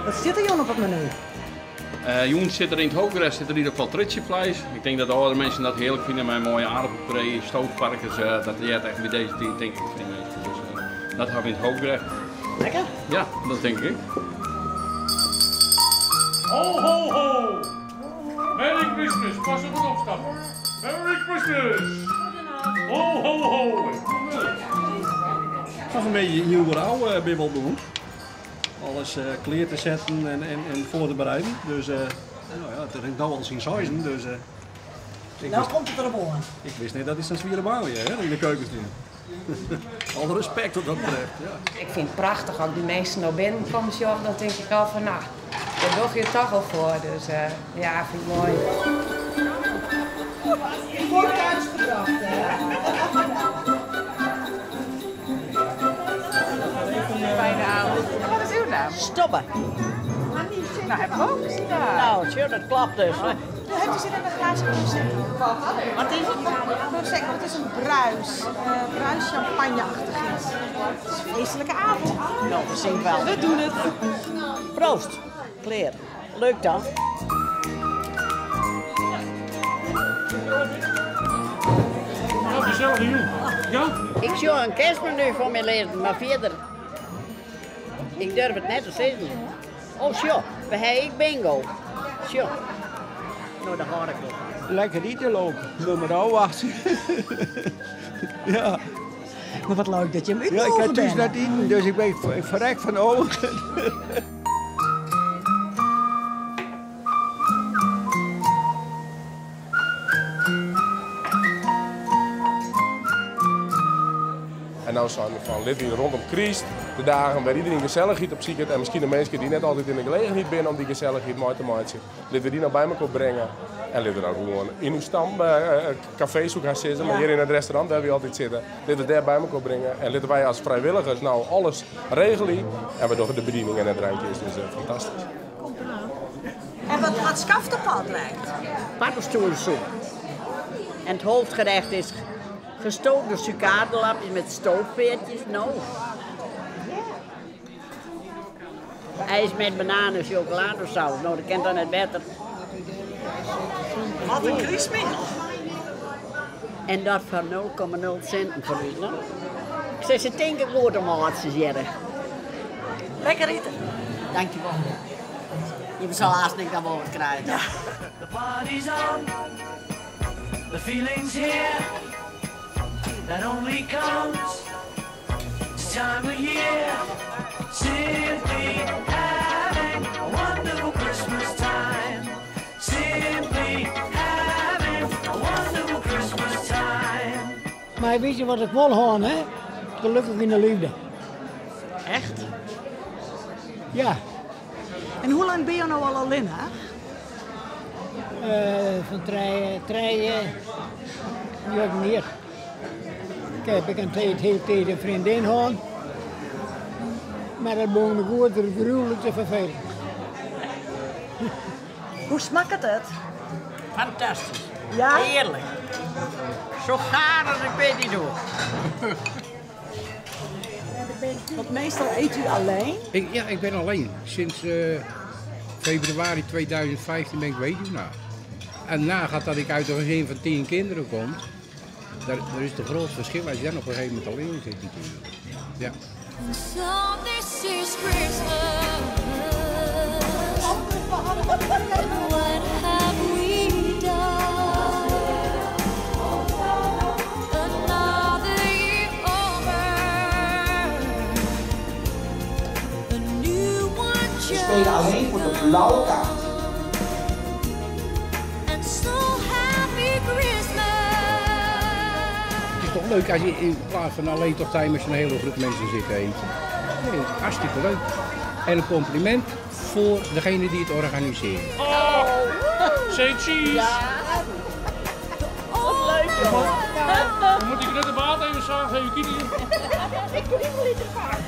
Wat stiet der jûn op it menu? Jûn sit der yn it hoofdgerecht sit der yn ieder gefal tritsjefleis. Ik tink dat de âldere minsken dat hearlik fine mei in moaie aardappelpuree, stoofvarkens. Dat heart echt by dizze tiid tink ik foar dy minsken. Dus dat hawwe we yn it hoofdgerecht. Lekker? Ja, dat tink ik ek. Ho, ho, ho! Merry Christmas! Pas op it opstappen. Merry Christmas! Ho, ho, ho! Fan middei ien oere ôf binne we al begûn. Alles klear te setten en foar te bereiden. Dus no ja, it rint no al syn seizen. Dus, ik no komt it derop oan. Ik wist net dat dit sa'n swiere baan wie, hè, yn de keuken stean. Alle respekt wat dat betreft. Ja. Ik fyn it prachtich as ik dy minsken no binnenkommen sjoch, dan tink ik al fan no, dêr doch je it toch al foar. Dus ja, fyn ik moai. Goed thuisgebracht, hè? Fijne avond. En wat is uw naam? Stobbe. Nou, hebben we ook gezien daar. Nou, sure, dat klopt dus. Heeft u zin in een glaasje Prosecco? Wat is het? Prosecco, het is een bruis. Bruis champagne-achtig iets. Het is een feestelijke avond. Nou, we zien wel. We doen het. Proost. Klear. Leuk dan. Nou, gezellige jûn. Ja? Ik sjoch in kerstmenu foar my lizzen, mar fierder, ik durf it net te sizzen. Oh sjoch, we ha ek bingo. Sjoch, no dêr hâld ik wol fan. Lekker ite lopen, we mar ôfwachtsje. Ja. Mar wat leuk dat je him Ja, ik útnûge ha thús binne. net iten, dus ik bin ferrekt fan ogen. En no seinen we fan lit wy rondom Kryst, de dagen wêr iedereen gesellichheid op siket en miskien de minsken dy't net altyd yn de gelegenheid binne om dy gesellichheid mei te meitsjen, lit we dy no by mekoar bringe en lit we dan gewoan yn ús stamkafee, soe ik hast sizze, mar hjir yn it restaurant wêr wy altyd sitte, lit we dêr by mekoar bringe en litte wy as frijwilligers no alles regelje en we dogge de bediening en de drankjes, dus fantastysk. En wat, wat skaft de pot lijkt? Paddenstoelensoep. En het hoofdgerecht is gestoofde sucadelapjes met stoofpeertjes. Nou. IJs met bananen chocoladesaus. Nou, dat kent dan net better. Wat in krystmiel. En dat foar 0,0 sinten foar ús, no. Ik sei, se tinke goed om âldsten hjirre. Lekker ite. Dankjewol. Je sil aanst ek noch wol wat krije. Ja. The party's on, the feeling's here, that only comes this time of year. Simply having a wonderful Christmas time. Simply having a wonderful Christmas time. Mar witte je wat ik wol hân ha? Gelokkich yn de leafde. Echt? Ja. En hoe lang binne jo no al allinnich? Fan trije, trije njoggen jier. Ik heb ik in tiid, hiel tiid in freondin hân. Mar dat begûn my goed gruwelijk te ferfelen. Hoe smakket it? Fantastysk. Ja? Hearlik. Sa gaar as ik wit niet hoe. Want meestal eet u alleen? Ik, ja, ik ben alleen. Sinds februari 2015 ben ik weduwnaar. En nagaat dat ik uit een gezin van 10 kinderen kom, daar is het een groot verschil als je dan op een gegeven moment alleen zit natuurlijk. Ja. So this is Christmas. What have we done? Another year over. A new one We spelen alleen voor de blauwe kaart. And so happy Christmas. Het is toch leuk als je in plaats van alleen toch daar met zo'n hele groep mensen zit te eten. Nee, het is hartstikke leuk. En een compliment voor degene die het organiseren. Oh, say cheese. Ja. Wat leuk joh. Dan moet ik net de baat even zagen. Ik kriebel niet ervan.